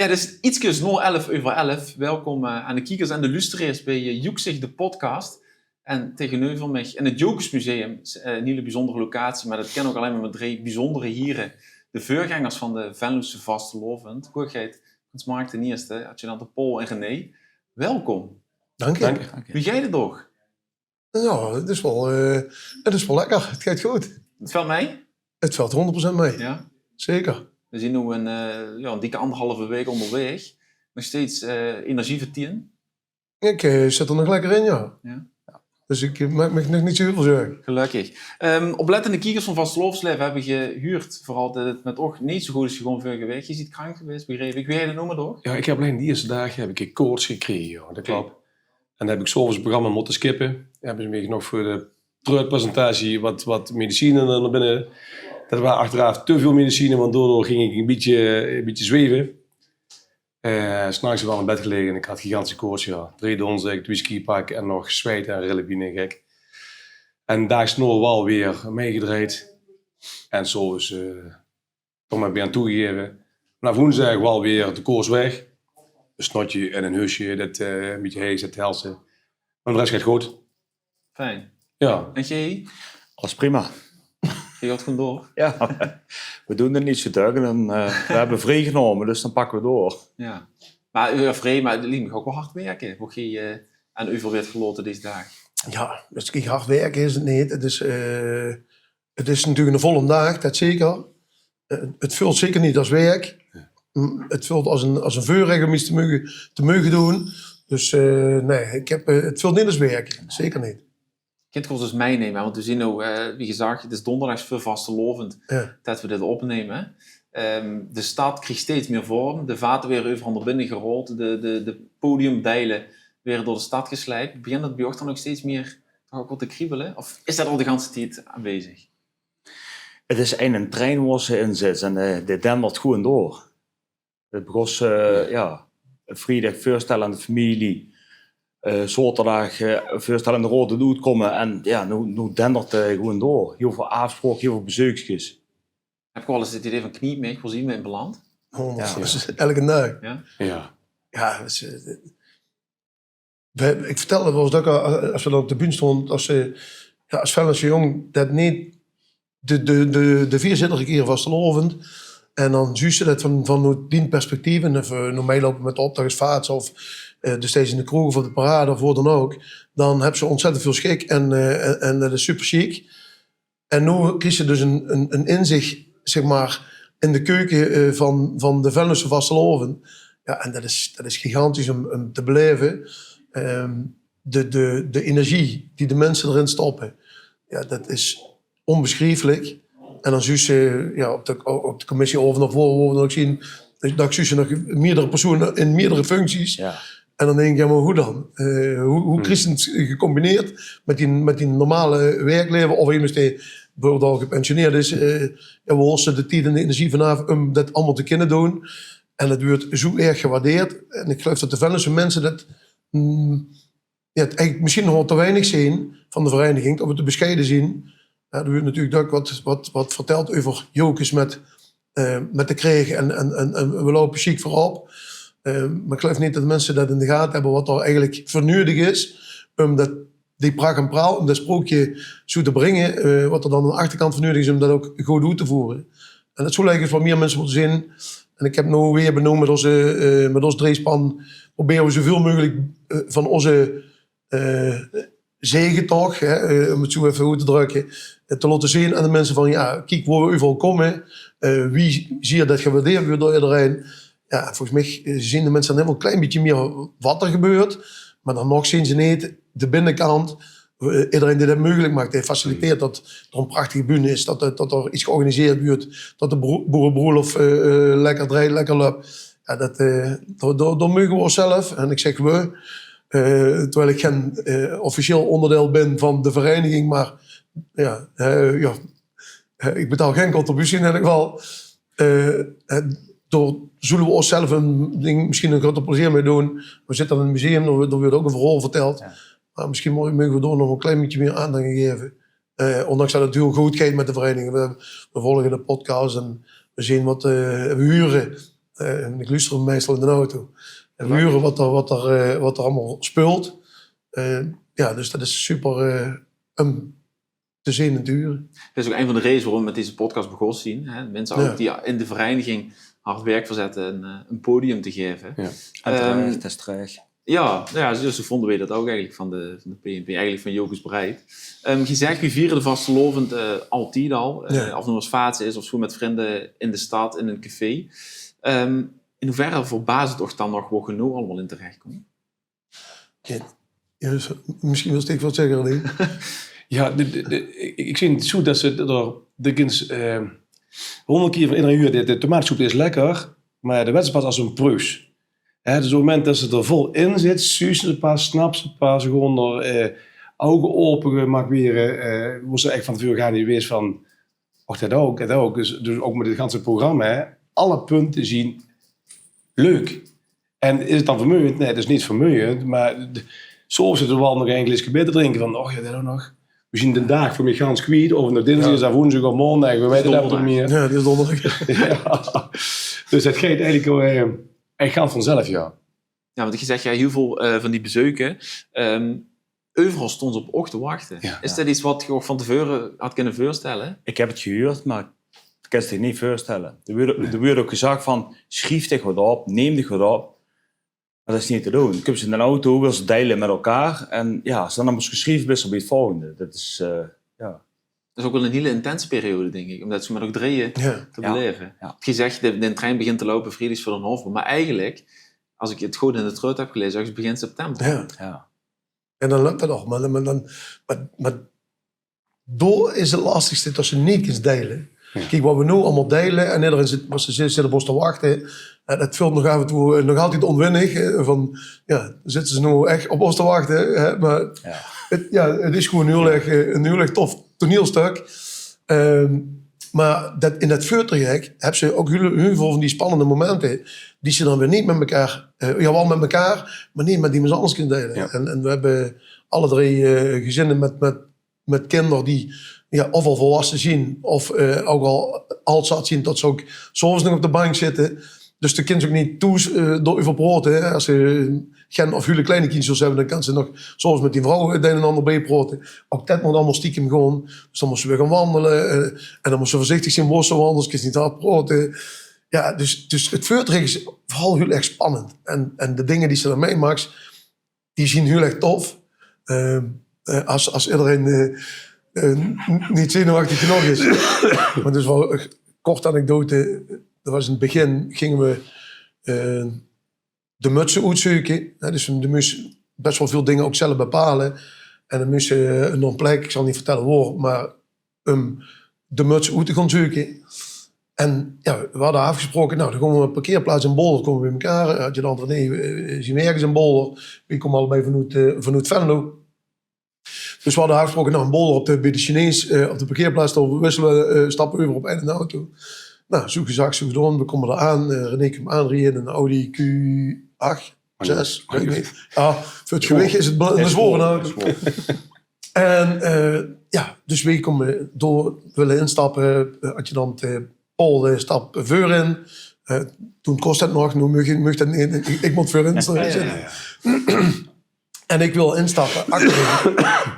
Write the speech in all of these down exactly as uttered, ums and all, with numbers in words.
Jao, 't is ietskes nao elf euver elf. Welkom, eh, aan de kiekers en de loesteraars bij, eh, Joeksig, de podcast. En tegeneuver mich in 't Jocusmuseum, eh, 'n hiel bezunjere locatie, mer det kinne ouch allein mer mit drei bezunjere hiere. De veurgengers van de Venlose vastelaovend. Hoegheid Prins Mark d'n Ierste, adjudante Paul en René. Welkom. Dank uch. Dank uch. Wie geit 't nog? Jao, 't is waal, eh, 't is waal lekker. 't Geit good. 't Vèlt mei? 't Vèlt hónderd procent mei. Jao? Zeker. Veer zien noe 'n, eh, jao, 'n dikke aanderhalve waek óngerwaeg. Nog steeds, eh, energie veur tien? Ich, eh, zit d'r nog lekker in, jao. Jao. Dus ich, eh, maak mich nog neet zoe hiel väöl zörg. Gelökkig. Ehm, oplettende kiekers van Vastelaovendslaeve höbbe gehuurd, veural det 't mit uch neet zoe good is gegange veurige waek. Geer zeet krank gewaes, begreep ich. Wie geit 't noe mit uch? Jao, ich höb allein de ierste daag höb ich koorts gekrege, jao. Det klop. En dan höb ich 's aoves 't programma mótte skippe. Höbbe ze mich nog veur de trökpresentatie wat, wat medicine nao binne. Det waor achteraaf te väöl medicine, want daodoor ging ich e bietje, e bietje zweve. Eh, 's nachs waal in bed gelege en ich had gigantische koorts, jao. Drie dons, whisky pak en nog zweite en rille wie 'ne gek. En daags nao waal weer mitgedrejd. En 's aoves, eh, toch mer weer aan toegegeve. Vanaaf woensdig waal weer de koorts weg. E snotje en e husje, det, eh, e bietje hees, det hèlp. Mer de res geit good. Fijn. Jao. En geer? Alles prima. Geer gaot gewoon door? Jao, veer doen d'r neet zoe tege. En, eh, veer höbbe vrie genómme, dus dan pakke veer door. Jao. Mer, eh, vrie, mer 't liek mich ouch waal hard wirke, wo geer, eh, aan euver waert gelaote dees daag. Jao, dus kiek, hard wirke is 't neet. 't Is, eh, 't is natuurlik 'ne volle daag, det zeker. Eh, 't veult zeker neet es wirk. Mm, 't veult es 'n, es 'n veurrech óm get te moge, te moge doon. Dus, eh, nae, ich höb, eh, 't veult neet es wirk. Zeker neet. Ich kin 't kort ins mitnumme, want veer zien noe, eh, wie gezag, 't is dónderdaag veur vastelaovend det veer dit opnumme. Ehm, de stad krieg steeds mieë vorm. De vate waere euveral nao binne gerold. De, de, de podiumdeile waere door de stad gesleip. Begint det bie uch dan ouch steeds mieë toch ouch waal te kriebele? Of is det al de ganse tied aanwezig? 't Is ein trein wo se in zits en, eh, dit dendert gewoon door. 't Begós, eh, jao, vriedig veurstèlle aan de femilie, eh, zaoterdaag, eh, veurstèlle aan de Raod, 't oetkómme en jao, noe, noe dendert 't, eh, gewoon door. Hiel väöl aafspraoke, hiel väöl bezeukskes. Höb ich waal ins 't idee van: kniep mich, wo zien veer in beland? Oh, jao. Elke daag. Jao? Jao. Jao, 't is, eh, Veer, ich vertèlde waal ins det ich, eh, es veer dan op de bühne stónge, es se, jao, es Venlose jóng, det neet de, de, de, de veurzitter 'ne kier vastelaovend. En dan zuus se det van, vanoet dien perspectief, en of, eh, noe mitloupe mit de optoch es vaats, of, eh, destieds in de kroeg of op de parade, of wo dan ouch. Dan höbs se óntzèttend väöl schik en, eh, en, en det is super sjiek. En noe kriegs se dus ein, ein, ein inzich, zeg maar, in de keuke, eh, van, van de Venlose vastelaovend. Jao, en det is, det is gigantisch óm, óm te belaeve. Ehm, de, de, de energie die de minse d'rin stoppe, jao, det is ónbesjrieflik. En dan zuus se, jao, op de, op de commissieaovend of wo, wo veer dan ouch zien, det zuus se nog meerdere persone in meerdere functies. Jao. En dan dink ich, jao, mer wie dan? Eh, wie, wie kriegs se 't gecombineerd mit dien, mit dien normale werklaeve? Of emes dae bieveurbeeld al gepensioneerd is, eh, jao, wo haols se de tied en de energie vanaaf óm det allemaol te kinne doon? En 't weurt zoe erg gewaardeerd. En ich geluif det de Venlose minse det, mm, jao, 't eigelik mesjien nog waal te weinig zeen van de vereiniging, det veer te besjeie zeen. Jao, d'r weurt natuurlik dök waat, waat, waat vertèld euver Jocus mit, eh, mit de kraeg en, en, en, en veer loupe sjiek veurop. Eh, mer ich geluif neet det de minse det in de gate höbbe waat d'r eigelik veur nudig is óm det, die pracht en praal, óm det sprookje zoe te bringe, eh, waat d'r dan aan de achterkant veur nudig is óm det ouch good oet te voere. En det zouw ich eigelik waal mieë minse mótte zeen. En ich höb noe weer benoemp mit ózze, eh, mit ós dreejspan, probere veer zoeväöl meugelik, eh, van ózze eh, zegetoch, hè, eh, óm 't zoe effe oet te drökke, eh, te laote zeen aan de minse van, jao, kiek wo veer euveral kómme, eh, wie zier det gewaardeerd weurt door ederein. Jao, volges mich, eh, zeen de minse dan hiel klein bietje mieë waat d'r gebeurt, mer dan nog zeen ze neet de binnekant, eh, ederein dae det meugelik maak, dae faciliteert det d'r ein prachtige bühne is, det, det, det d'r get georganiseerd weurt, det de bro-, boerebroelof, eh, eh, lekker drejt, lekker löp. Jao, det, eh, dao, dao, dao meuge veer ózzelf, en ich zègk veer, eh, terwiel ich gein, eh, officieel óngerdeil bön van de vereiniging, mer jao, eh, jao, eh, ich betaal gein contributie in eder geval. Eh, eh, dao zölle veer ózzelf ein ding, mesjien ein groter plezeer mei doon. Veer zitte in ein museum, dao, dao weurt ouch ein verhaol vertèld. Jao. Mer mesjien mo-, meuge veer dao nog ein klein bietje mieë aandach aan gaeve. Eh, óndanks det 't hiel good geit mit de vereiniging. Veer, veer volge de podcast en veer zeen waat, eh, veer hure Eh, en ik luister hem meestal in de auto. En we huren wat er, wat er, eh, wat er allemaal speelt. Eh, ja, dus dat is super eh, um te zien en te huren. Dat is ook een van de redenen waarom we met deze podcast begonnen zien. Hè? Mensen ook die in de vereniging hard werk verzetten een, eh, een podium te geven. Ja. En terecht, dat is terecht. Ja, nou ja, dus zo vonden wij dat ook eigenlijk van de, van de P N P, eigenlijk van Jocus Breid. Ehm je zegt, we vieren de vastelovend eh, altijd al. Eh, Of het nou als vaatse is, of zo met vrienden in de stad, in een café. Ehm, in hoeverre verbaast het toch dan nog waar je nou allemaal in terechtkomt? Ja, ja, dus, misschien wil ik wat zeggen, René. Ja, de, de, de, ik, ik zie het zo dat ze er dikwijls eh honderd keer van iedereen huurt, de, de tomatensoep is lekker, maar de wet is pas als een preus. Hè, dus op het moment dat ze er vol in zit, zuus ze pas, snaps ze pas, gewoon er eh, ogen open gemaakt weer, eh, wo ze echt van tevoren gaan niet wist van, och, dat ook, dat ook. Dus, dus ook met het ganse programma, hè, alle punten zien leuk. En is het dan vermoeiend? Nee, het is niet vermoeiend, maar soms zitten we wel nog een glas beter drinken van, oh ja, dat ook nog. We zien de dag voor mij gans kwijt, of het dinsdag is, of woensdag of maandag, we weten dat niet meer. Ja, dat is donderdag. Ja. Dus het gaat eigenlijk wel eh, echt gans vanzelf, ja. Ja, want je zegt ja, heel veel eh, van die bezoeken. Ehm, overal stonden ze op oog te wachten. Ja. Is dat iets wat je ook van tevoren had kunnen voorstellen? Ik heb het gehuurd, maar ik kan het zich niet voorstellen. Er werd, er werd ook gezegd van, schrijf dich wat op, neem dich wat op. Maar dat is niet te doen. Ik heb ze in een auto, wil ze delen met elkaar. En ja, als dan allemaal geschreven is, op het volgende. Dat is, eh, ja. Dat is ook wel een hele intense periode, denk ik, omdat ze maar nog drieën Ja. te beleven. Je zegt, de, de trein begint te lopen vrijdags voor de half, maar eigenlijk, als ik het goed in de trut heb gelezen, ergens begin september. Ja. Ja. En dan lukt dat nog. Maar, maar, dan, maar, maar door is het lastigste dat ze niet kunnen delen. Kijk, wat we nu allemaal delen, en iedereen zit, wat ze zit, zit op ons te wachten. En het vult nog af en toe eh, nog altijd onwennig. eh, Van, ja, zitten ze nu echt op ons te wachten? Hè? Maar het, ja, het is gewoon een heel erg, eh, een heel erg tof toneelstuk. Ehm, maar dat, in dat veurtraject hebben ze ook heel, heel veel van die spannende momenten. Die ze dan weer niet met elkaar, eh, ja, wel met elkaar, maar niet met iemand anders kunnen delen. Ja. En, en we hebben alle drie eh, gezinnen met, met, met kinderen die ja, of al volwassen zijn, of eh, ook al al zat zijn dat ze ook soms nog op de bank zitten. Dus dan kunnen ze ook niet thuis eh door over praten. Hè. Als ze geen of hele kleine kindjes hebben, dan kan ze nog soms met die vrouw het een en ander bijpraten. Ook dat moet allemaal stiekem gewoon. Dus dan moesten we gaan wandelen. Eh, en dan moesten we voorzichtig zijn, wossen wandels, kun je niet hard praten. Ja, dus, dus het veurtraject is vooral heel erg spannend. En, en de dingen die ze dan meemaakt, die zien heel erg tof. Eh, eh, als, als iedereen eh, eh, n- niet zenuwachtig genoeg is. Maar dus wel een korte anekdote. Dat was in het begin, gingen we eh, de mutsen uitzoeken. Hè, dus we moesten best wel veel dingen ook zelf bepalen. En dan moesten we een plek, ik zal niet vertellen waar, maar um de muts uit te gaan zoeken. En ja, we hadden afgesproken, nou, dan gaan we op een parkeerplaats in Boldert komen we bij elkaar. Adjudant René, eh, zien we ergens in Boldert. We komen allebei vanuit, eh, vanuit Venlo. Dus we hadden afgesproken, nou, in Boldert op de, bij de Chinees, eh, op de parkeerplaats, dan wisselen we, eh, stappen over op een auto. Nou, zo gezegd, zo gedaan. We komen eraan. Eh, René komt aanrijden in een Audi Q acht, zes, weet ik niet. Ja, voor het gewicht is het bel- een zware auto. En eh, ja, dus wij komen door, willen instappen. Eh, Adjudant eh, Paul eh, stapt voor in. Eh, toen kost het nog, nu mag, mag het niet. Ik, ik moet voor in staan zitten. En ik wil instappen achterin.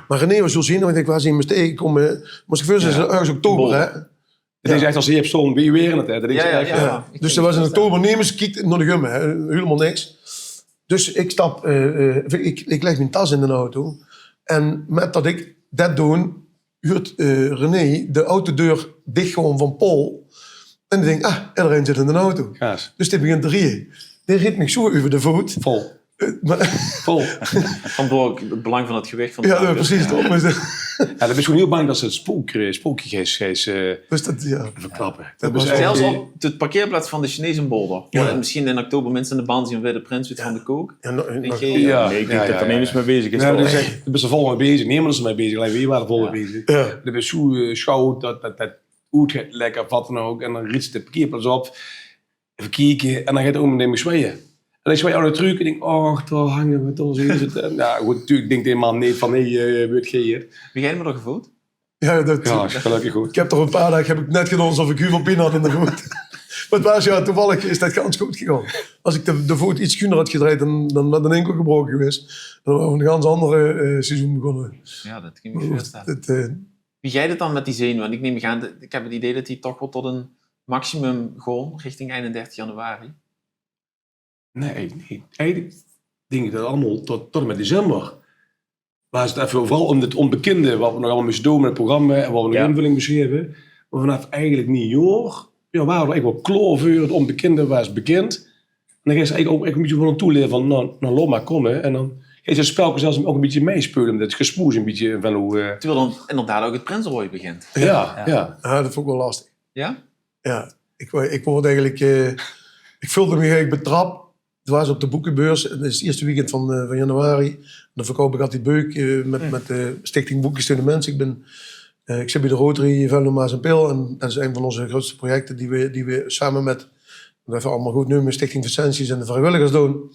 Maar René was zo zenuwachtig, ik was in mijn steek gekomen. Moest ik voor zijn, ergens oktober, hè? Het is echt als je hebt zo'n, wie weer het, hè? Dat is Ja, ja, echt, ja. Ja, dus dat was in oktober, niemand keek naar de gumme, hè, helemaal niks. Dus ik stap, eh, eh, ik, ik leg mijn tas in de auto. En met dat ik dat doe, huurt eh, René de autodeur dicht gewoon van Paul. En die denkt, ah, iedereen zit in de auto. Gaas. Dus die begint te rijden. Die rijdt mij zo over de voet. Vol. Eh, maar, Vol. Van belang, het belang van het gewicht van de ja, auto. Ja, precies. Toch? Maar ze- Ja, dat is gewoon heel bang dat ze het spook, eh, spookje geest, geest eh, Dus dat, ja. verklappen. Dat was Zelfs op het parkeerplaats van de Chinees in Boldert. Waar misschien in oktober mensen aan de band zien bij de prins uit van de kook. Ja, no- En nog- geen- Ja, Nee, ik ja, denk dat ja, er niemand mee bezig is. Ja, Toch? dus echt, er is vol mee bezig. Niemand is ermee bezig. Alleen wij waren vol mee bezig. Ja. Dat is zo eh, schouw dat, dat, dat oet gaat lekker, wat dan ook. En dan riet ze de parkeerplaats op. Even kijken. En dan gaat de oma neem ik zwaaien. En ik zwaai aan de truc en denk, oh, daar hangen we toch eens. En ja, goed, natuurlijk denkt die man niet van, hé, hey, uh, wordt geëerd. Wie jij me nog gevoeld? Ja, dat, Ja, is gelukkig goed. Ik heb toch een paar dagen heb ik net gedaan alsof ik heel veel pijn had in de voet. Maar het was, ja, toevallig is dat gans good gegange. As ik de, de voot iets schuiner had gedrejd, dan, dan had de inkel gebroke gewaes. En dan ware we ein gans ander eh, seizoen begonne. Ja, dat kan ik me veurstelle. Wie geit het dan met die zenuwe? Want ik neem aan, ik heb het idee dat die toch wel tot een maximum gaon richting einendertig januari. Nee, nee. Eigenlijk dink ik dat allemaal tot, tot en met december. Maar is het even vooral om het onbekende, wat we nog allemaal moesten doen met het programma en wat we nog invulling moesten geven. Maar vanaf eigenlijk niejaar, ja, waren we er echt wel klaar voor. Het onbekende was bekend. En dan is het eigenlijk ook echt een beetje van een toeleren van, nou, nou, laat maar komen. En dan is het spelke zelfs ook een beetje meespelen, dat gespoes een beetje van hoe... eh, Terwijl dan inderdaad ook het prinsenrooien begint. Ja, ja. Ja, dat vond ik wel lastig. Ja? Ja, ik, wo- ik word eigenlijk, eh, ik voelde me eigenlijk betrapt. Het was op de boekenbeurs, het is het eerste weekend van, eh, van januari. Dan verkoop ik altijd beuk eh, met, met de Stichting Boeken Steunen Mensen. Ik, ben, eh, ik zit bij de Rotary Venlo Maas en Peel. En dat is een van onze grootste projecten die we, die we samen met, dat we allemaal goed nemen, Stichting Vincentius en de vrijwilligers doen.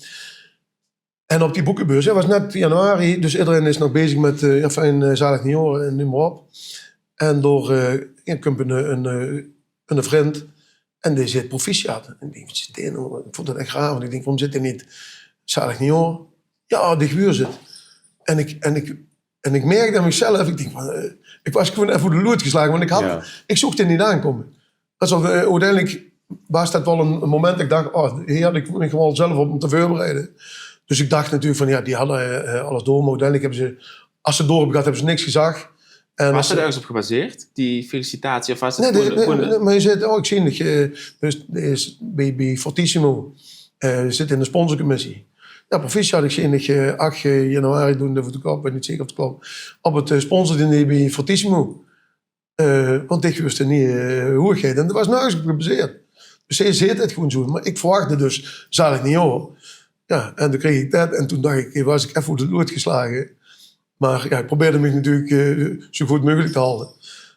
En op die boekenbeurs, ja, was net januari, dus iedereen is nog bezig met eh, ja, fijn eh, zalig nieuwjaar en neem maar op. En door eh ja, komt een, een, eh, een vriend en die zit proficiat. En ik, denk, "Wat zit die nou?" Ik vond het echt raar, want ik denk, "Waarom zit hij niet zalig nieuwjaar?" Ja, die gebeurt het. En ik, en ik, en ik merkde aan mezelf, ik denk, van, eh, ik was gewoon even voor de lood geslagen, want ik, had, Ja. ik zocht het niet aankomen. Dat is al, eh, uiteindelijk was dat wel een, een moment dat ik dacht, oh, hier had ik me gewoon zelf op moeten voorbereiden. Dus ik dacht natuurlijk van, ja, die hadden eh, alles door, maar uiteindelijk hebben ze, als ze het door hebben gehad, hebben ze niks gezag. En Was als dat ze- ergens op gebaseerd, die felicitatie? Of was het Nee, nee, gewoon, nee, gewoon- nee, maar je zit ook, ik zie dat je dus, is bij, bij Fortissimo eh, zit in de sponsorcommissie. Ja, proficiat, ik zie dat je acht januari doen de fotocop, weet niet zeker of het klopt, op het eh, sponsordiner bij Fortissimo. Eh, want ik wist er niet eh, hoe ik heet. En dat was nergens op gebaseerd. Dus hij zit het gewoon zo. Maar ik verwachtte dus zalig niet hoor. Ja, en toen kreeg ik dat. En toen dacht ik, was ik even voor de lood geslagen. Maar ja, ik probeerde me natuurlijk eh, zo goed mogelijk te houden.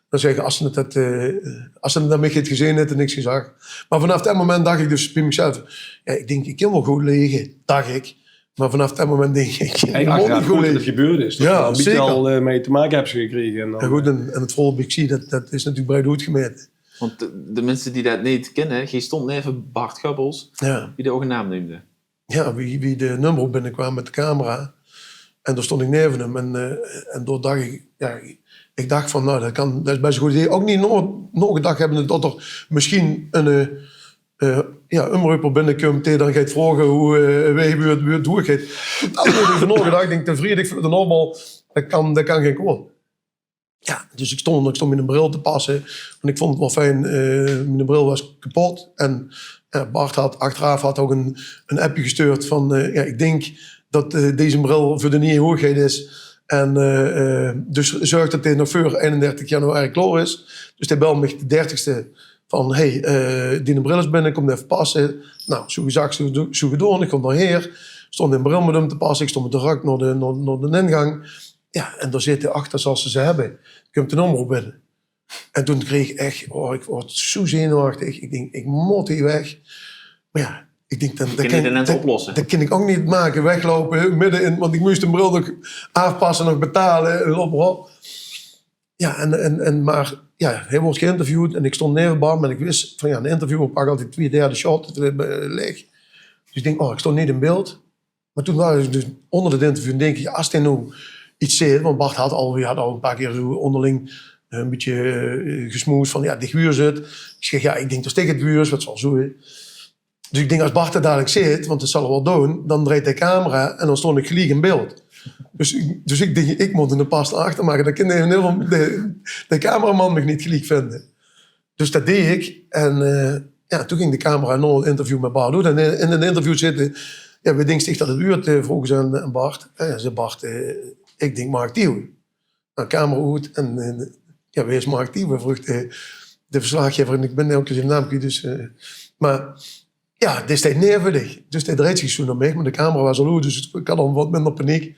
Dan zeg ik, als ze het, eh, als ze het aan mij heeft gezien, heeft er niks gezag. Maar vanaf dat moment dacht ik dus bij mezelf, ja, ik denk, ik kan wel goed liggen, dacht ik. Maar vanaf dat moment denk ik, ik Hey, moet achteraf niet goed goed dat het liggen. gebeurd is. Dat Ja, je al een beetje zeker. al eh, mee te maken hebt gekregen. En dan, Ja, goed, en, en het voorbeeld, ik zie dat, dat is natuurlijk breed uitgemeten. Want de, de mensen die dat niet kennen, je stond neven Bart Gubbels, Ja. die de ook een naam noemde. Ja, wie, wie de nummer binnenkwam met de camera. En daar stond ik neven hem. En, eh, en door dacht ik, ja, ik dacht van, nou, dat, kan, dat is best een goed idee. Ook niet nog, nog gedacht hebben dat er misschien een, eh, eh, ja, omroeper binnenkomt die dan gaat vragen hoe eh, wij wie het, wie het doorgaat. Totaal niet over nagedacht. Ik denk, te vriedig voor de opbouw, dat kan, dat kan geen kwaad. Ja, dus ik stond, ik stond mijn bril te passen. Want ik vond het wel fijn, eh, mijn bril was kapot. En ja, Bart had achteraf had ook een, een appje gestuurd van, eh, ja, ik denk dat eh, deze bril voor de nieuwe hoogheid is. En eh, eh, dus zorg dat hij nog voor einendertig januari klaar is. Dus hij belde me de dertigste van, hey, eh die bril is binnen, kom even passen. Nou, zo gezag, zo, zo gedaan. Ik kom daarheen, stond in bril met hem te passen. Ik stond met de rug naar de, naar, naar de ingang. Ja, en daar zit hij achter zoals ze ze hebben. Komt de nummer op binnen. En toen kreeg ik echt, oh, ik word zo zenuwachtig. Ik denk, ik moet hier weg. Maar ja, ik denk, dan, Je dat, kan niet ineens dat, oplossen. Dat kan ik ook niet maken, weglopen, midden in, want ik moest de bril nog afpassen, nog betalen, en op, op. Ja, en, en, en, maar ja, hij wordt geïnterviewd en ik stond neven Bart en ik wist van ja, een interviewer pakt altijd twee derde shot, eh, leg. Dus ik denk, oh, ik stond niet in beeld. Maar toen was ik dus onder het interview en denk ik, ja, als hij nou iets zegt, want Bart had al, we hadden al een paar keer zo onderling een beetje eh, gesmoesd van, ja, die huur zit. Ik zeg, ja, ik denk dat ik het huur, wat zal zo. Hè. Dus ik denk, als Bart het dadelijk zit, want dat zal hij wel doen, dan draait de camera en dan stond ik gelijk in beeld. Dus, ik- dus ik denk, ik moet een pas achter maken. Dan kan hij in ieder geval de, de cameraman me niet gelijk vinden. Dus dat deed ik. En eh, ja, toen ging de camera nog een interview met Bart doen. En in, in een interview zitten, ja, we denken zich dat het duurt, eh, vroegen ze aan, aan Bart. En ja, zei Bart, eh, ik denk Mark Thiel. Nou, camera uit en eh, ja, wie is Mark Thiel? We vroeg de, de verslaggever en ik ben elke keer zijn naam kwijt. Dus, eh, maar ja, dit is tijd neer voor dich. Dus hij draait zich zo naar mij, maar de camera was al uit, dus ik had al wat minder paniek.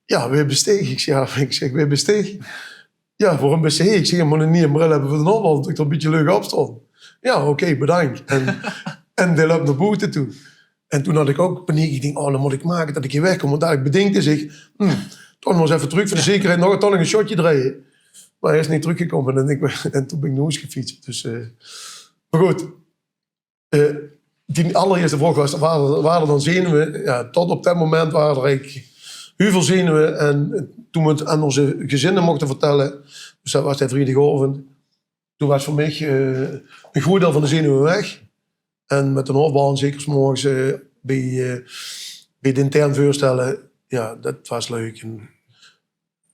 Ja, weer besteeg. Ik zeg, ja, ik zeg, weer besteeg. Ja, waarom besteeg? Ik zeg, je moet een nieuwe bril hebben voor de opbouw, dat ik er een beetje leuk op stond. Ja, oké, bedankt. En, en die loopt naar boven toe. En toen had ik ook paniek. Ik denk, oh, dan moet ik maken dat ik hier wegkom. Want dadelijk bedenkt hij zich, hm, toch nog eens even terug voor de zekerheid, nog, toch nog een shotje draaien. Maar hij is niet teruggekomen en, ik, ben- en toen ben ik naar huis gefietst. Dus, eh, maar goed, Eh, die allerierste vraog waas, ware, ware d'r dan zenuwe? Jao, tot op det moment ware d'r eigelik hiel väöl zenuwe. En, eh, toen v'r 't aan ós gezinne mochte vertèlle, dus det waas de vriedigaovend, toen waas veur mich, eh, ein groeat deil van de zenuwe weg. En mit d'n hofbal, zeker 's morges, eh, bie, eh, bie de intern veurstèlle, jao, det waas leuk. En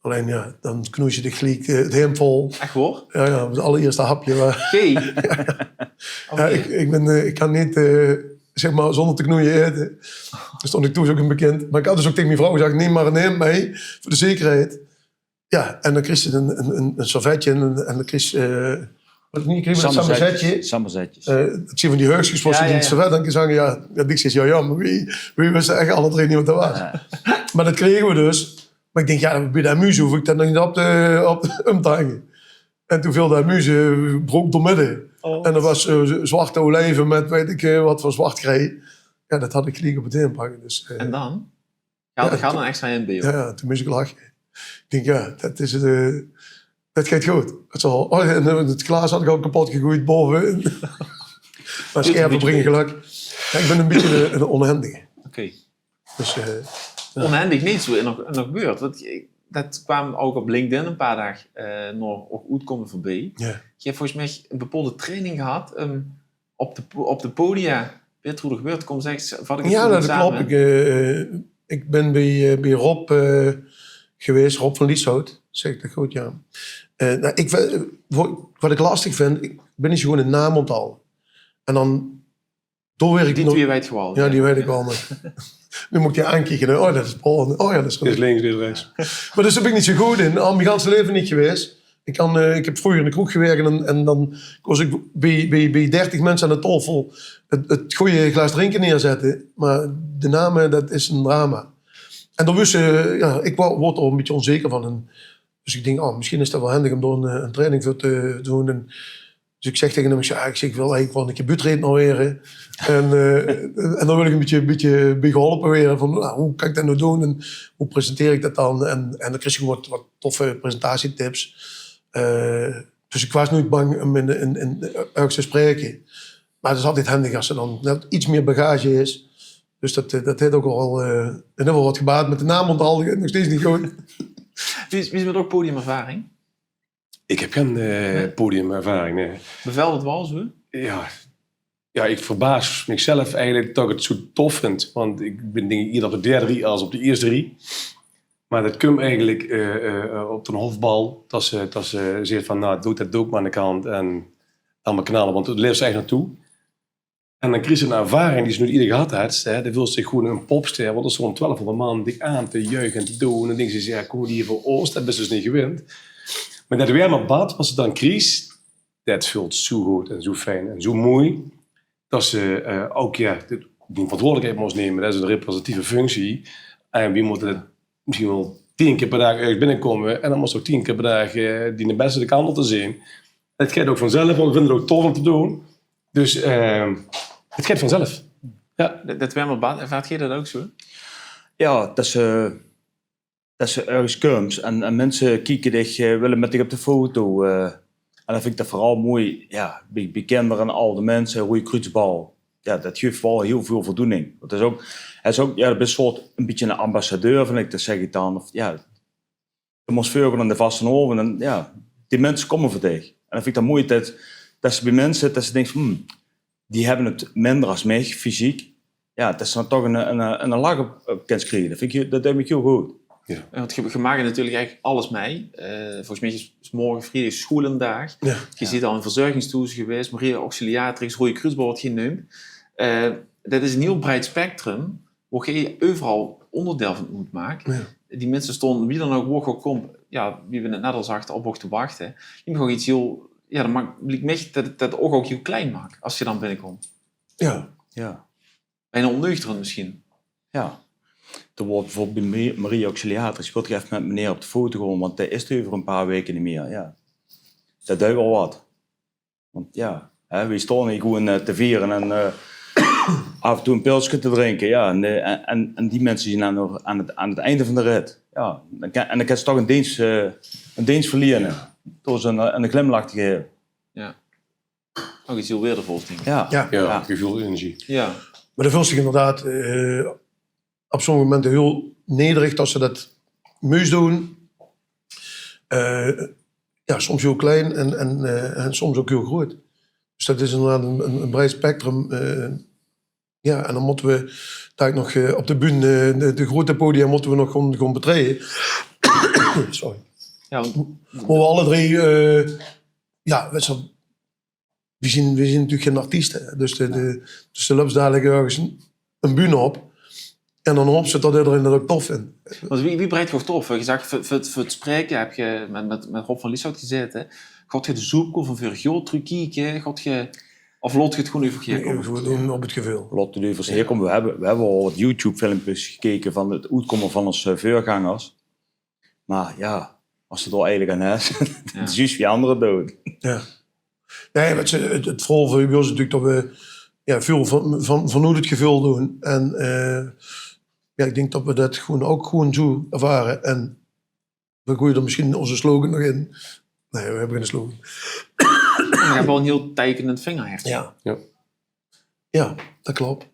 allein, jao, dan knoeis se dich geliek, eh, 't heem vol. Ech waor? Jao, jao, 't allerierste hapje. Jao, ich, ich bin, eh, ich kan neet, eh, zeg mer, zónger te knoeie aete. Dao stóng ich toen ouch in bekind. Mer ich had dus ouch taenge mien vrouw gezag: "Num mer ein heem mei, veur de zekerheid." Jao, en dan kriegs se ein, ein, ein, ein servetje en, en dan kriegs se, eh, wat, neet, kriegs se ein samezetje. Samezetje. Eh, det zeen van die heugskes, wo se ein servet aan kins hange. Jao, jao, ich zag: "Jao, jao, mer wie, wie wiste ech alle drie neet wat det waas?" Jao. Mer det krege v'r dus. Mer ich dink, jao, bie de amuze hoof ich det nog neet op te, op, um te hange. En toen veel de amuze, brook doormidde. En d'r waas, eh, zwarte olijve mit weit ich, eh, wat veur zwart grei. Jao, det had ich geliek op 't heem hange. Dus, eh, en dan? Jao, det geit dan ech zo in beeld. Jao, jao, toen mós ich lache. Ich dink, jao, det is 't, eh, det geit good. 't Zal, oh, en, eh, 't glaas had ich al kepot gegoeid bove. Mer scherpe bringe gelök. Jao, ich bin ein bietje ein, ein onhendige. Oké. Dus, eh, jao. Onhendig neet zo in nog, in nog gebeurd. Want ich, det kwaam ouch op LinkedIn ein paar daag, eh, nog ouch oetkómme veurbie. Jao. Geer höb volges mich ein bepaolde training gehad, ehm, op de po-, op de podia. Weit geer nog wae 't is, kóm, zèk ins, vat ich 't effe same. Jao, det klop. Ich, eh, ich bin bie, eh, bie Rob, eh, gewaes, Rob van Lieshout. Zèk ich det good, jao. Eh, noe, ich, wa-, wa-, wat ich lastig vind, ich bin neet zo good in naome ónthaoje. En dan, dao wirk ich nog. Die twee weit geer waal. Jao, die weit ich waal, mer noe mót ich die aankieke, hè. Oh, det is Paul. Oh jao, det is Rob. Dit is links, dit is rechts. Mer dus dao bin ich neet zo good in. Al mien ganse laeve neet gewaes. Ich kan, eh, ich höb vreuger in de kroeg gewirk en, en dan kós ich bie, bie, bie dertig minse aan de taofel 't, 't gooj glaas drinke neerzètte. Mer de naome, det is ein drama. En dao wis, eh, jao, ich wo-, woort d'r ein bietje ónzeker van. En dus ich dink, oh, mesjien is det waal hendig um dao ein, eh, ein training veur te doon. En dus ich zèk taenge häöm, ich zèk, jao, ich zèk, ich wil eigelik waal ein kier buuttereedner waere. En, eh, en dan wil ich ein bietje, bietje bie geholpe waere van, noe, wie kan ich det noe doon en wie presenteer ich det dan? En, en dan kriegs se gewoon wat, wat toffe presentatietips. Eh, dus ich waas noeats bang um in, in, in örges te spraeke. Mer 't is altied hendig es d'r dan net get mieë bagage is. Dus det, eh, det haet ouch waal, eh, in eder geval get gebaat. Mit de naome ónthaoje, nog steeds neet good. Wie is, wie is 't mit ouch podiumervaring? Ich höb gein, eh, podiumervaring, nae. Bevèlt 't waal zo? Jao. Jao, ich verbaas mich zelf eigelik det ich 't zo tof vind. Want ich bin, dink ich, ierder op de derde rie es op de ierste rie. Mer det kump eigelik, eh, eh, op d'n hofbal, det se, det se zaes van, noe, doot det dook mer aan de kant en dan mer knalle, want dao laefs se eigelik naotoe. En dan kriegs se ein ervaring die se noeats ierder gehad höbs, hè. Dan veels se dich gewoon ein popster, want d'r staon twelfhóngerd man dich aan te juiche en te doon. En dinks se, jao, kómme die hie veur ós? Det bis se dus neet gewend. Mer det werme bad wat se dan kriegs, det veelt zo good en zo fijn en zo mooi. Det se, eh, ouch, jao, de, die verantwoordelikheid mós numme. Det is ein representatieve functie. En wie mótte det mesjien waal tien kier per daag örges binnekómme. En dan mós se ouch tien kier per daag, eh, dien bèste de kant op zeen. 't Geit ouch vanzelf, want veer vinde 't ouch tof um te doon. Dus, eh, 't geit vanzelf. Jao. Det, det werme bad, ervaart geer det ouch zo? Jao, det se, det se örges kums en, en minse kieke dich, eh, wille mit dich op de foto, eh. En dan vind ich det veural mooi, jao, bie, bie kinder en aw minse, Roeje Kruutsbal. Jao, det guf waal hiel väöl voldoening. Want 't is ouch, 't is ouch, jao, det is ein soort, ein bietje ein ambassadeur, vind ich, det zèk ich dan. Of, jao, de mós veurgaon aan de vastenaovend en, jao, die minse kómme veur dich. En dan vind ich det mooi det, det se bie minse, det se dinks, hm, die höbbe 't minder es mich, fysiek. Jao, det se dan toch ein, ein, ein lach op, op kins kriege. Det vind ich, det deit mich hiel good. Jao. Jao, want geer, geer maak natuurlik eigelik alles mei. Eh, volges mich is, is morge vriedig schoelendaag. Jao. Geer zeet al in verzörgingstehoeze gewaes, Maria Auxiliatrix, Roeje Kruutsbal, waat geer neump. Eh, det is ein hiel breid spectrum, wo geer euveral óngerdeil van oetmaak. Jao. Die minse staon, wie dan ouch, wo geer ouch kómp, jao, wie v'r 't net al zagte, op uch te wachte. Die höbbe ouch get hiel, jao, det maak, liek mich det, det ouch, ouch hiel klein maak, es geer dan binnekómp. Jao. Jao. Bienao ónnuchterend mesjien. Jao. D'r wuuert bieveurbeeld bie Maria Auxiliatrix, ich wil toch effe mit meneer op de foto gaon, want dae is d'r euver ein paar waeke neet mieë. Jao. Det deit waal get. Want jao, hè, veer staon hie gewoon, eh, te viere en, eh, aaf en toe ein pilske te drinke. Jao, en, eh, en, en, en die minse zeen aan, aan 't, aan 't einde van de rit. Jao, dan kan, en dan kins se toch ein deens, eh, ein deens verliene. Door ze ein, ein glimlach te gaeve. Jao. Nog iets heel weerdevols, denk ik. Ja. Ja, Ja. gevoel, energie. Ja. Maar dan voelt zich inderdaad eh, op sommige momenten heel nederig dat ze dat moest doen. Eh, ja, soms heel klein en, en, eh, en soms ook heel groot. Dus dat is inderdaad een, een, een breed spectrum. Eh, ja, en dan moeten we daar nog eh, op de bühne, eh, de, de grote podia moeten we nog gewoon, gewoon betreden. Sorry. Ja, want- Waar we alle drie, eh, ja, weet je, we zien, we zien natuurlijk geen artiesten. Dus de, de, dus de loopt dadelijk ergens een, een bühne op. En dan hoopt ze dat iedereen dat ook tof vindt. Want wie, wie breidt geer tof? Geer zag, voor, voor, het- voor het spreken heb je met, met, met Rob van Lieshout gezeten. Gaat je de zoepkool van vorig jaar terugkijken? Gaat je, of laat je het gewoon over je Nee, komen? we doen op het gevoel. Laat het over zich komen. We hebben, we hebben al wat YouTube-filmpjes gekeken van het uitkomen van onze eh, voorgangers. Maar ja, als ze er eigenlijk aan is, het is juist wie anderen doen. Ja. Nee, wat ze, het, het vooral voor ons natuurlijk dat we ja, veel van, van, vanuit het gevoel doen. En eh, ja, ik denk dat we dat gewoon ook gewoon zo ervaren. En we gooien er misschien onze slogan nog in. Nee, we hebben geen slogan. Je hebt wel een heel tekenend vingerhertje. Ja. Ja. Ja, dat klopt.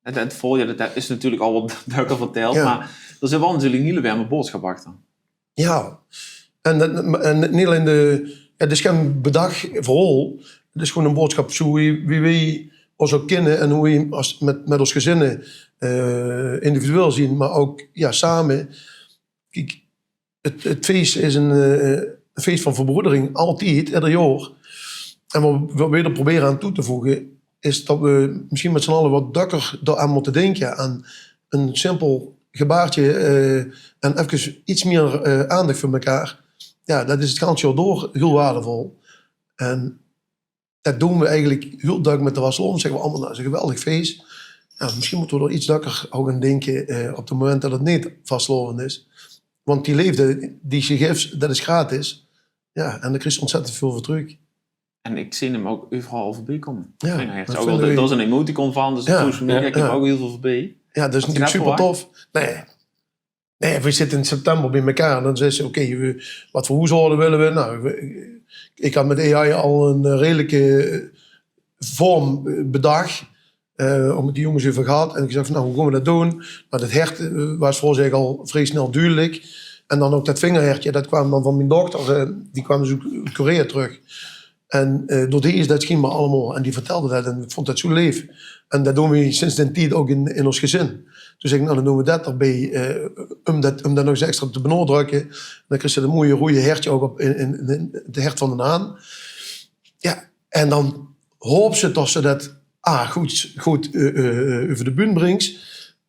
En, en het volgende, dat is natuurlijk al wat duidelijk verteld, Ja. Maar er zit wel natuurlijk een hele warme boodschap achter. Ja, en, dat, en niet alleen de, ja, het is geen bedacht verhaal. Het is gewoon een boodschap zo wie, wie wij ons ook kennen en hoe we als, met, met ons gezinnen eh, individueel zien, maar ook ja, samen. Kijk, het, het feest is een, eh, een feest van verbroedering, altijd, ieder jaar. En wat, wat we er proberen aan toe te voegen, is dat we misschien met z'n allen wat dakker daaraan moeten denken. Aan een simpel gebaartje eh, en even iets meer eh, aandacht voor elkaar. Ja, dat is het ganse jaar door heel waardevol. En dat doen we eigenlijk heel duidelijk met de vastelaovend. Zeggen we allemaal, nou, dat is een geweldig feest. Ja, misschien moeten we er iets dakker ook aan denken eh, op het moment dat het niet vastelaovend is. Want die leefde die je geeft, dat is gratis. Ja, en daar krijg je ontzettend veel voor terug. En ik zie hem ook overal al voorbij komen. Ja, Vingerhertje. dat Ook al vinden de- we- Dat is een emoticon van, dus Ja, social media ja, ik heb ja. Ook heel veel voorbij. Ja, dat is Wat je natuurlijk super daarvoor tof. Nee. Nee, we zitten in september bij elkaar. En dan zeggen ze, oké, we- wat voor huishouden willen we? Nou, we- ik had met A I al een eh, redelijke vorm eh, bedacht. Eh ook met die jongens over gehad. En gezegd van, nou, hoe gaan we dat doen? Nou, dat hert eh, was voor zich al vrij snel duidelijk. En dan ook dat vingerhertje, dat kwam dan van mijn dochter. Eh, die kwam dus uit Korea terug. En eh, door die is dat schijnbaar allemaal. En die vertelde dat en ik vond dat zo leef. En dat doen we sinds den tijd ook in, in ons gezin. Dus ik, nou, dan doen we dat erbij, eh, om, dat, om dat nog eens extra te benadrukken. Dan krijg je dat mooie rode hertje ook op, in, in, in het hert van de haan. Ja, en dan hoop ze dat ze dat ah, goed, goed eh, eh, over de bühne brengt.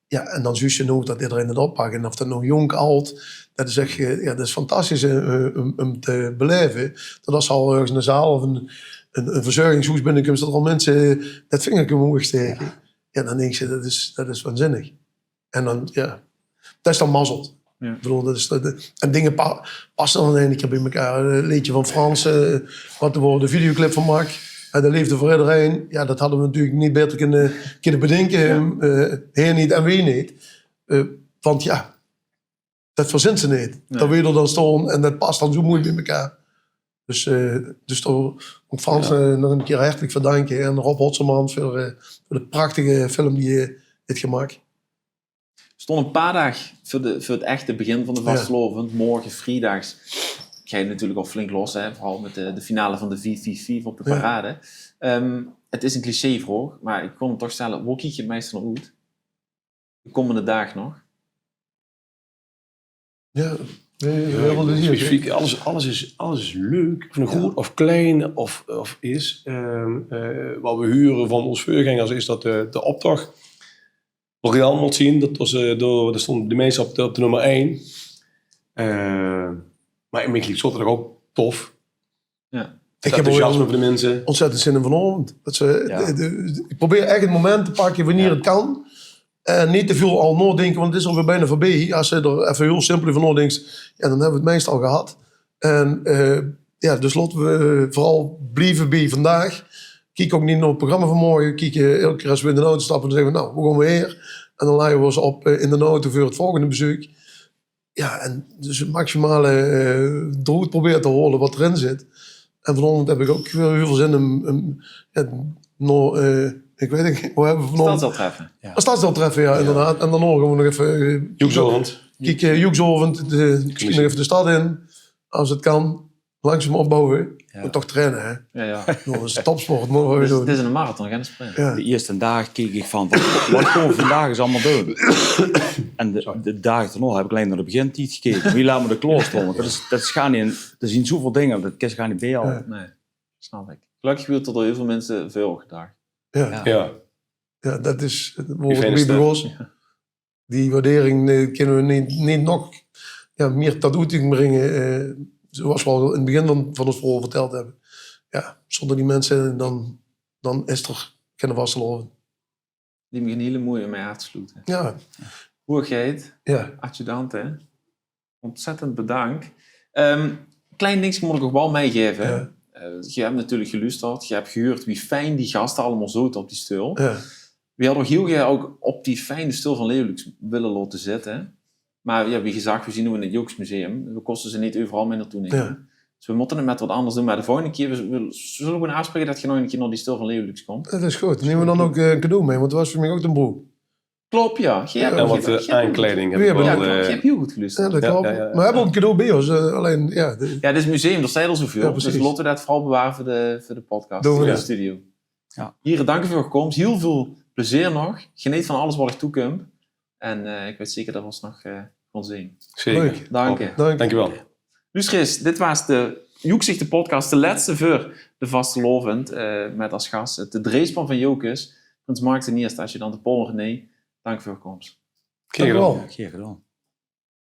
Ja, en dan zuus je nog dat iedereen het oppakt. En of dat nou jong, oud, dat is echt eh, ja, dat is fantastisch eh, om, om te beleven. Dat als ze al ergens een zaal of een, een, een verzorgingshoes binnenkomt, dat er al mensen dat vingerke omhoog steken. Ja, dan denk je, dat is, dat is waanzinnig. En dan, ja, dat is dan mazzel. Ja. Ik bedoel, dat is, dat, en dingen pa- passen dan in één keer bij elkaar. Een leedje van Frans, eh, wat er voor de videoclip van maakt. En de leefde voor iedereen. Ja, dat hadden we natuurlijk niet beter kunnen, kunnen bedenken. Eh, hij niet en wij niet. Eh, want ja, dat verzint ze niet. Nee. Dat we er dan staan en dat past dan zo mooi bij elkaar. Dus, eh dus toch ook Frans eh, nog een keer hartelijk verdanken. En Rob Hotsemans voor, eh, voor de prachtige film die je hebt gemaakt. Stond een paar dagen voor, de, voor het echte begin van de Ja. vastelaovend. Morgen, vriedaags, ga je natuurlijk al flink los. Hè? Vooral met de, de finale van de vief vief vief op de Ja. parade. Ehm, het is een clichévraag, maar ik kon hem toch stellen. Waar kiek je het meeste naar uit? De komende dagen nog? Ja, eh, Ja, heel veel plezier. Specifiek, alles, alles, is, alles is leuk. Of nou groot of klein of, of is. Ehm, eh, wat we huren van onze voorgangers is dat de, de optocht. Wat je allemaal zien, dat was, eh, door, daar stonden de mensen op de, op de nummer één. Eh, maar in mijn gliek stond er ook tof. Ja. Ik Het heb enthousiasme ook van de mensen. ontzettend zin in vanavond. Dat ze, Ja. de- de- ik probeer echt het moment te pakken wanneer Ja. het kan. En niet te veel al nadenken, want het is alweer bijna voorbij. Als je er even heel simpel van nadenkt, ja, dan hebben we het meestal gehad. En eh, ja, dus laten we vooral blijven bij vandaag. Kiek ook niet naar het programma van morgen. Kiek eh, elke keer als we in de auto stappen, dan zeggen we, nou, we gaan weer. En dan laten we ons op eh, in de auto voor het volgende bezoek. Ja, en dus het maximale eh eruit proberen te halen wat erin zit. En vanaovend heb ik ouk weer hiel väöl zin um, um, ja, nao, eh, ik weit neet, wo hebbe we vanaovend? Stadsdeeltreffe. Ja. Een stadsdeeltreffe, ja, inderdaad. En daonao gaon we nog effe, eh, Joeksaovend. Kiek, eh, joeksaovend, de, misschien nog effe de stad in, as het kan. Langzaam opbouwe. Ja. Moet toch traine, hè? Ja, ja. Jao, dat is topsport, moge we weer doen. Het is een marathon, geen sprint. Ja. De ierste daag keek ik van, wat, wat gaon we vandaag ens allemaol doen? En de, de daag daonao heb ik allein nao de begintied gekeke. Wie laat me de klaor stoon? Want dat is, dat is gaar neet, er zien zoeväöl dinger, dat kins se gaar neet behaole. Ja. Nee, snap ik. Gelökkig weurt er door hiel väöl minse veur gedaag. Ja. Ja. Ja, dat is, wo we mee begós. Die waardering, eh, kinne we neet, neet nog, ja, mier tot oeting bringe, eh, zoeas we al in het begin van, van ós verhaol verteld hebbe. Ja, zónder die minse, dan, dan is er geine vastelaovend. Die me een hele mooie um mei aaf te sloete. Ja. Hoeëgheid, ja, adjudant, hè? Ontzettend bedank. Ehm, klein dingske mót ik nog waal meigaeve. Ja. Eh, ge hebt natuurlijk geluusterd, ge hebt gehuurd wie fijn die gaste allemaol zote op die steul. Ja. We hadde ouk hiel gaer ouk op die fijne steul van Leolux wille laote zitte. Maar ja, wie gezag, we zien noe in het Jooks Museum. We koste ze neet euveral mei naotoe numme. Ja. Dus we mótte het met wat anders doen. Maar de volgende kier, we, we zulle gewoon aafspraeke dat ge nog een kier nao die steul van Leolux komt. Dat is good. Neme we dan ouk, eh, een cadeau mei, want dat waas veur mich ouk de broe. Klop, ja. Ge hebt, en wat, eh, aankleiding heb ik wel, eh, ge hebt hiel good geluisterd. Ja, dat klop. Ja, ja, ja. Maar we hebbe ouk een cadeau bie ós, eh, allein, ja, de... Ja, dit is museum, dao steit al zoeväöl. Ja, precies. Dus laote we dat veural beware veur de, veur de podcast, veur de studio. Ja. Hiere, dank veur eur komst. Hiel väöl plezeer nog. Geneet van alles wat uch toekump. En, eh, ik weit zeker dat we ós nog, eh, gaon zeen. Zeker. Leuk. Dank uch. Dank uch wel. Luuster ens, dit waas de Joeksichte podcast, de lètste veur de vastelaovend, eh, met as gas het dreejspan van Jocus, prins Mark d'n Ierste, adjudant Paul en René. Dank veur eur komst. Gaer gedaon. Dank uch wel. Gaer gedaon.